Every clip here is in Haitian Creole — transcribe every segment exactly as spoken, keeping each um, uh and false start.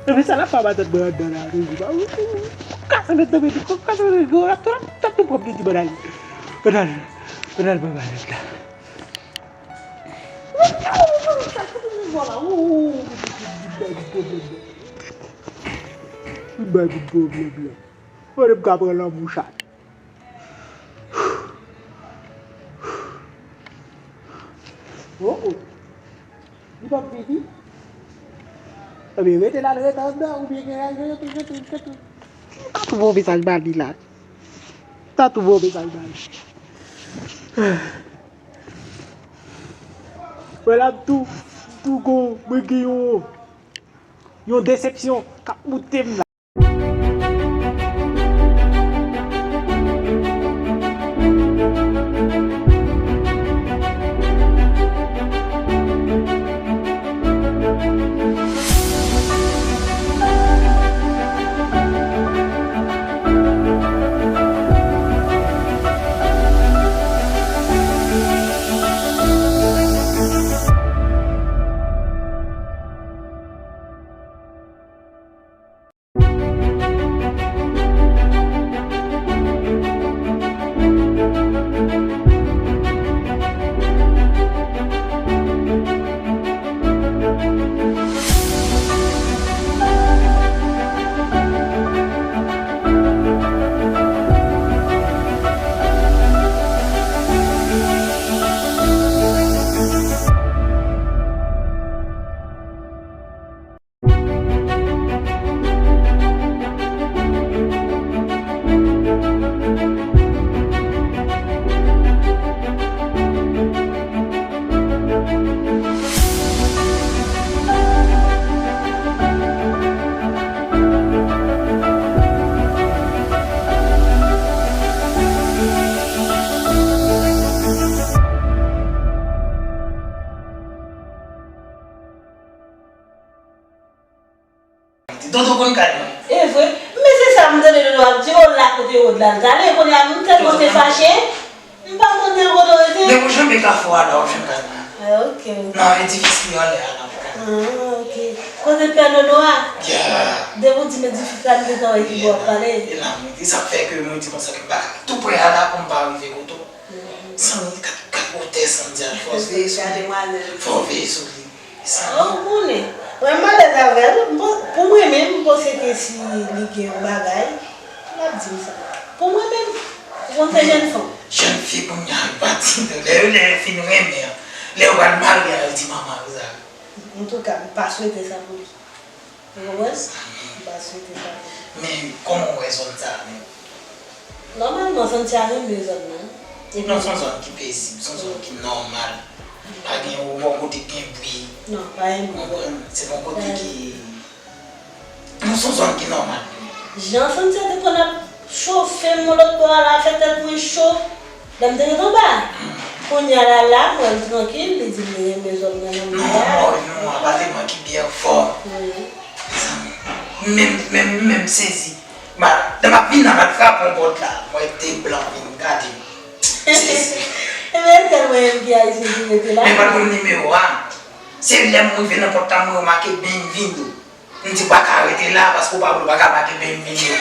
Epi sa la pa matant mwen anndan la, toujou. Kase met nan men, kase met nan men, la, tout, tout, tout pwòp li di bann al. Bann al, bann al, bann al, la. Vin bay pou pwoblèm nan. Vin bay pou pwoblèm nan. Mande m ka pran lanmou chat. Oh, oh. Li p ap vini. Ebyen, rete la, l rete anndan, oubyen gen, gen, gen, gen, gen, gen. M ta tou voye mesaj ba li la. M ta tou voye mesaj ba li. Wè la, m tou, m tou gon, mwen gen yon, yon desepsyon k ap moute m la. Dodo konn kay mwen. E vre? Men se sa m tande Dodo ap di, o la kote Rod la, l t ale, kounye a m tèlman te fache, m pa konn kote l rete. Men ou janbe kafou a la, w ap jwenn kay mwen. Ah, ok. Nan edifis ki anlè a la, w ap kay mwen. Ah, ok. Kote pè Dodo a? Yeah. Depi w di m edifis la, m gentan wè ki bò w ap pale. E la, mwen di, sa k fè ke mwen di konsa ke m pa ka tou prè a la pou m pa rive kote w. Sandy, gad, gad wotè Sandy a, fò w veye sou li. Fò w veye sou li. Sandy. Oh, m konnen. Mwen m alèz avè l. M pon-, pou mwen menm, m panse ke si li gen yon bagay, l ap di m sa. Pou mwen menm, ou konn se jèn fanm. Jèn fi kounye a, yo pa di, lè yo, lè yo fin renmen an, lè yo pral marye a, yo di manman yo sa. Antouka, m pa swete sa pou li. Ou konprann? M pa swete sa pou li. Men, kòman w wè zòn sa a menm? Nòmalman, Santi a renmen zòn nan. Epi non, se yon zòn ki pezib, se yon zòn ki nòmal. Pa gen yon bon kote ki gen bri. Non, pa gen bri. Ou konprann? Se yon kote ki, non, se yon zòn ki nòmal. Jan Santi a te konn ap chofe m lòt bò a la, fè tèt mwen cho. Lè m te ret anba. Kounye a la, la, m wè l trankil, li di m li renmen zòn nan, nan non, mwen a. Non, non, apateman ki byen fò. Wi. Mezanmi, menm, menm, menm sezi. Ma, lè m ap vin la, m al frape yon pòt la, m wè de blan vin gade m. Sezi. Ebyen, sèl mwen menm ki ayisyen ki rete la. Men pa t konn nimewo a. Se lè m rive nan pòt la, m wè yo make Benvindo. M di, "Ou pa ka rete la, paske w pa vle, w pa ka make Benvindo."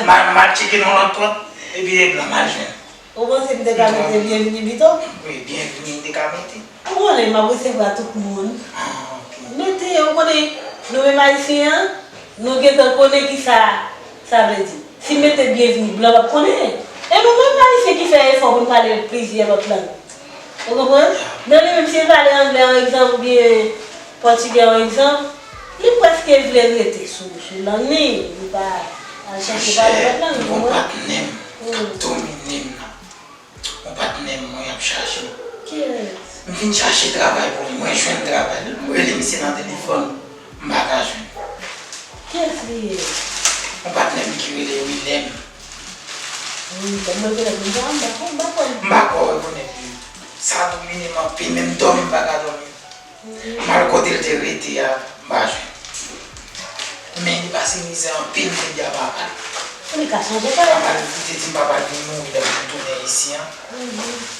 M al, m al tcheke nan lòt pòt, epi de blan m al jwenn. Ou panse m te ka mete byenvni pito? Wi, byenvni m te ka mete. Ou konnen, m ap resevwa tout moun. Ah, ok. Mete, ou konnen, nou menm ayisyen an, nou gentan konnen ki sa sa vle di. Si m mete byenvni, blan p ap konnen. E nou menm ayisyen ki fè efò pou n pale plizyè lòt lang. Ou konprann? Nan li menm, si l pale anglè, yon egzanp, oubyen pòtigè, yon egzanp, li prèske vle rete sou, sou lang li. Li pa al chèche pale lòt lang, ou konprann? Monchè, m gon patnè m k ap domine m nan. Yon patnè m, mwen ap chache. Kiyès? M vin chache travay pou li, mwen jwenn travay. M rele misye nan telefòn, m pa ka jwenn. Kiyès li ye? Yon patnè m ki rele Wilèm. Wi, mwen rekonèt li. M pa, m pa, m pa kwè. M pa kwè w rekonèt li. Sa domine m anpil, menm dòmi m pa ka dòmi. M al kote l te rete a, m pa jwenn. Men li pase mizè anpil, m te di a papa l. Li ka chanje kay. Papa l, li te di m papa l vin mouri lè m tounen isi an.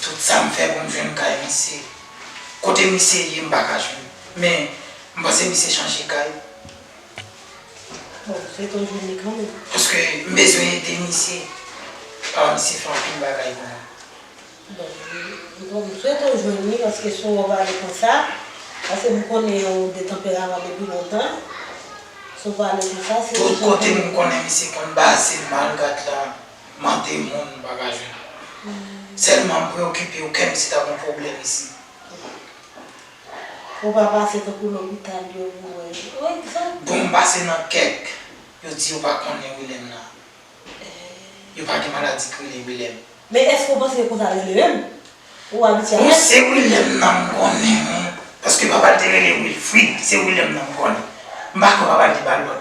Tout sa m fè pou m jwenn kay misye. Kote misye ye, m pa ka jwenn. Men, m panse misye chanje kay. Bon, m swete w jwenn li kanmenm. Paske m bezwen ede misye. Papa misye fè anpil bagay pou mwen. Bon, m, m, m swete w jwenn li, paske si w pale konsa, paske m konnen w de tanperaman depi lontan. Si w pale konsa, se yon jan konnen. Tout kote m konnen misye konn baze m, malgat la, mande moun, m pa ka jwenn. Sèlman m preokipe w, kè m si t ap yon pwoblèm isi. Ou pa pase tankou lopital yo pou wè. Wi, sa. Bon, m pase nan kèk, yo di yo pa konnen Wilèm nan. Yo pa gen maladi ki rele Wilèm. Men èske w panse konsa rele menm? Ou abitye avè l? Bon, se Wilèm nan m konnen, wi. Paske papa l te rele Wilfrid, se Wilèm nan m konnen. M pa kwè papa l te ba l lòt.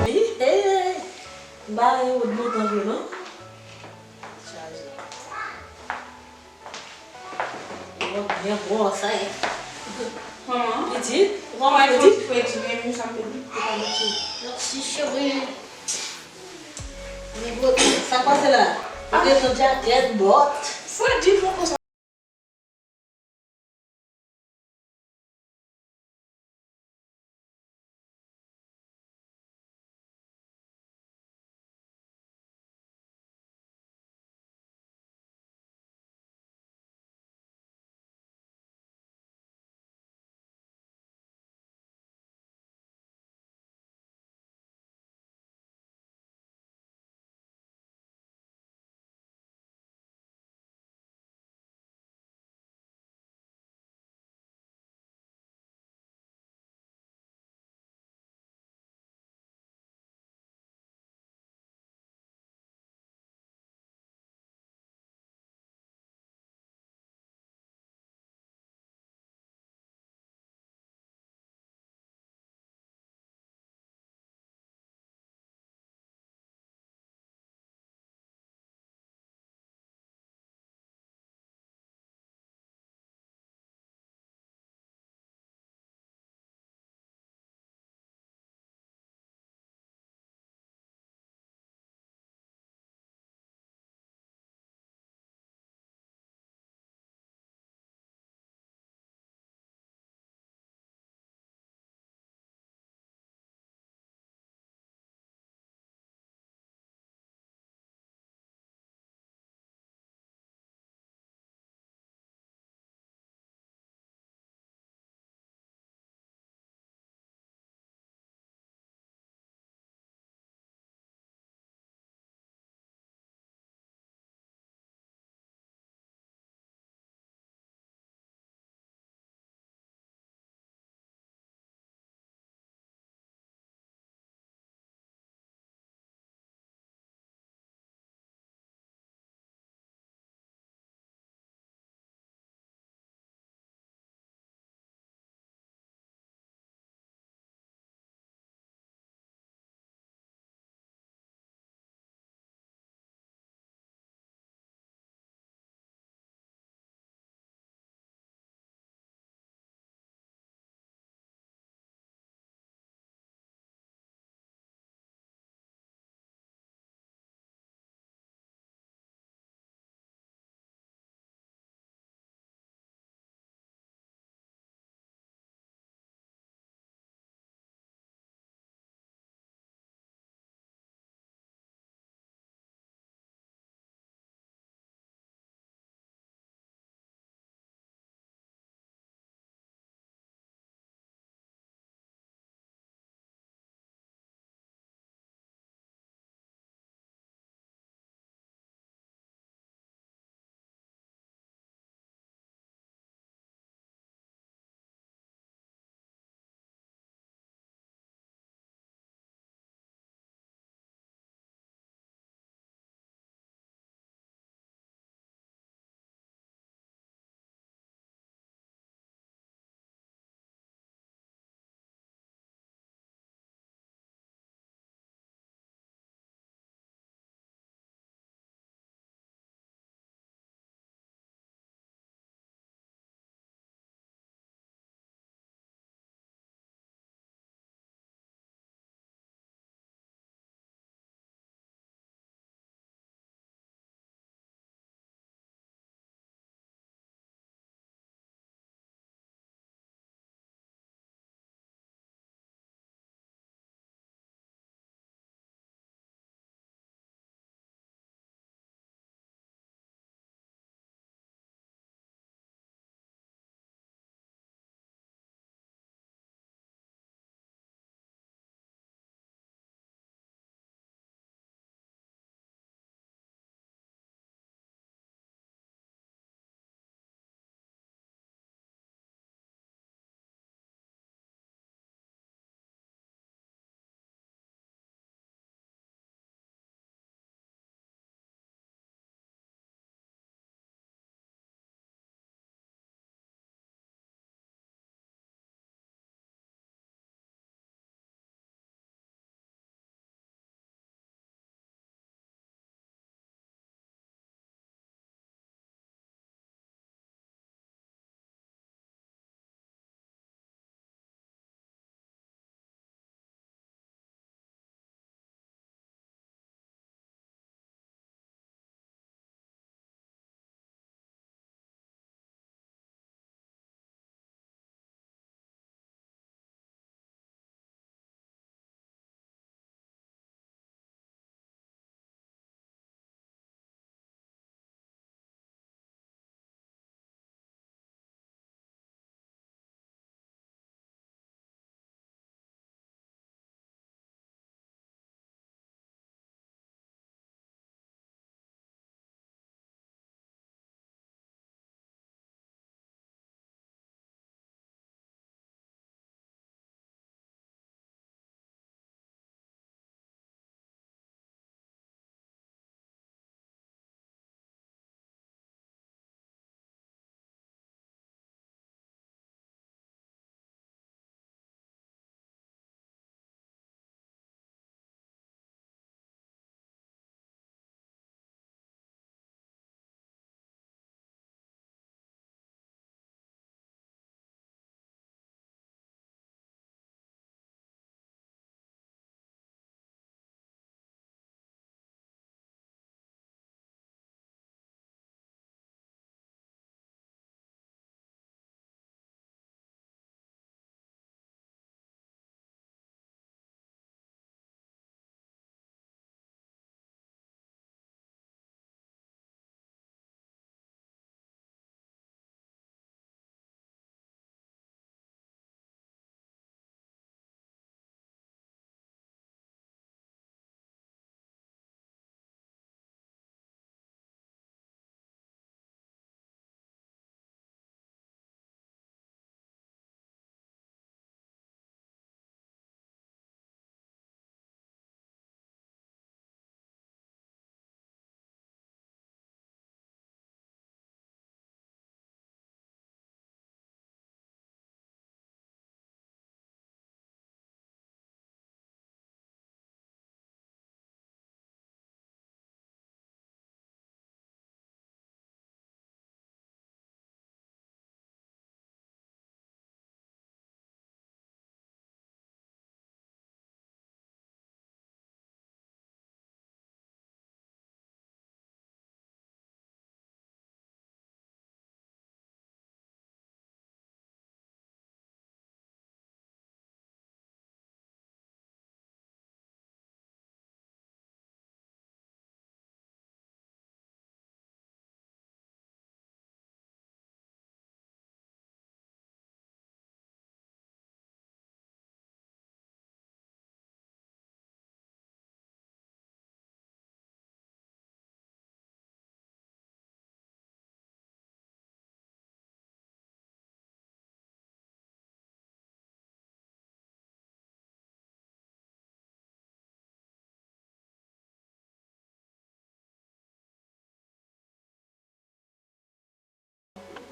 Wi, hey, hey. M pa gen yon goud montan vre non. Chaje. Bon, byen bon sa ye. Kòman? Pitit, ou kòman pitit? Fredi, men sa m te di, ou pa manti. Mèsi cheri. Li bò, sa k pase la? Ou gen yon jakèt, bòt. Fredi poko sa.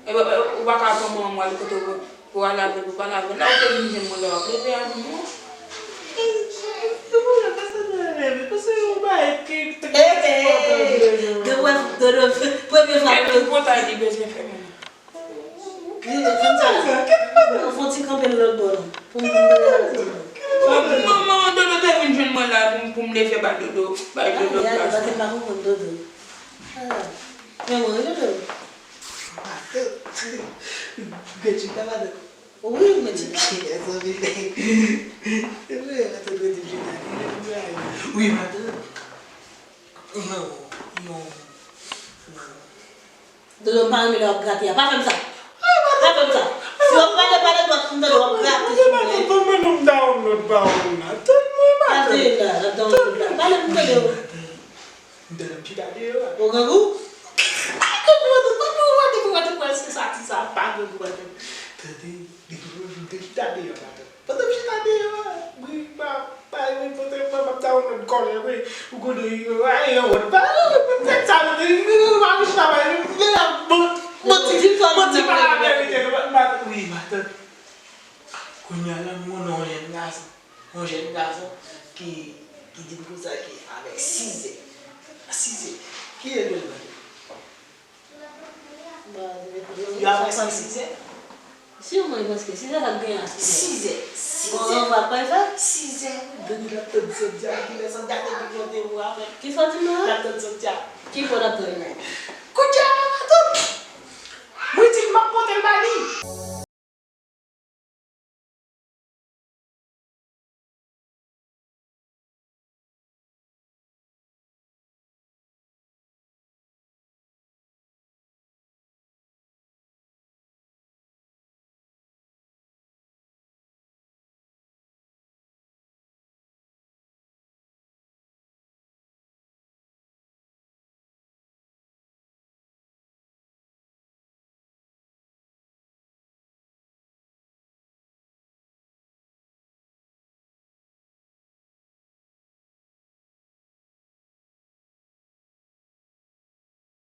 E, e, ou pa ka pran manman w al kote w pou w al avè l, pou w pale avè l. La ou te vin jwenn mwen lè w ap leve a, non? Hey, hey, hey. Gen wè, dodo, premye fwa. Kèt ki pòtay li bezwen fèmen? Li, li, fè m sa. Mwen fè yon ti kanpe l lòt bò, non. Pou m, pou m gade la, dodo. Manman, dodo te vin jwenn mwen la pou m, pou m leve bay dodo, bay dodo plas. Gade, pa te pa konprann dodo. Ah, men mwen, dodo. Matant. Gretchita, matant. Wi, mwen di. Mezanmi. Se vre, matant, mwen di, Gretchita. Wi, matant. Non, non, non. Dodo, m pa renmen lè w ap grate a. Pa fè m sa. Pa fè m sa. Si w ap pale, pale dwat pou m tande w ap grate sou mwen. Bon, mwen, non, m download pa w la. Tann mwen, matant. Gade la, l ap download la. Pale pou m tande w. M tande m chita deyò a. Ou grangou? Ay, grangou, matant, pa grangou, matant, pou matant, prèske sati sa, pa grangou, matant. Tande, li grangou, m te chita deyò, matant. Pandan m chita deyò a, wi, pa, pa, wi, pote mwen, m ap ta yon lòt kòlè, wi. Ou konnen, yo, ay, yo, wòt, pa, wi, wi, tèt sa, wi, wi, wi, pa, wi, chita, wi, wi, wi, bon, bon, ti, bon, ti, pa la verite, non, matant, wi, matant. Kounye a la, m konnen yon jèn gason, yon jèn gason ki, ki di m konsa ke avèk sizè, sizè, ki lè l dwe leve? Yo ap prèske sizè. Si mwen prèske sizè, sa k genyen a sizè? Sizè, sizè. Bon, ranvwa k pral fèt? Sizè. Depi l ap tann Sandya, ki lè Sandya te vin pote pou avèk. Ki sa w di m nan? L ap tann Sandya. Ki bò l ap tann mwen?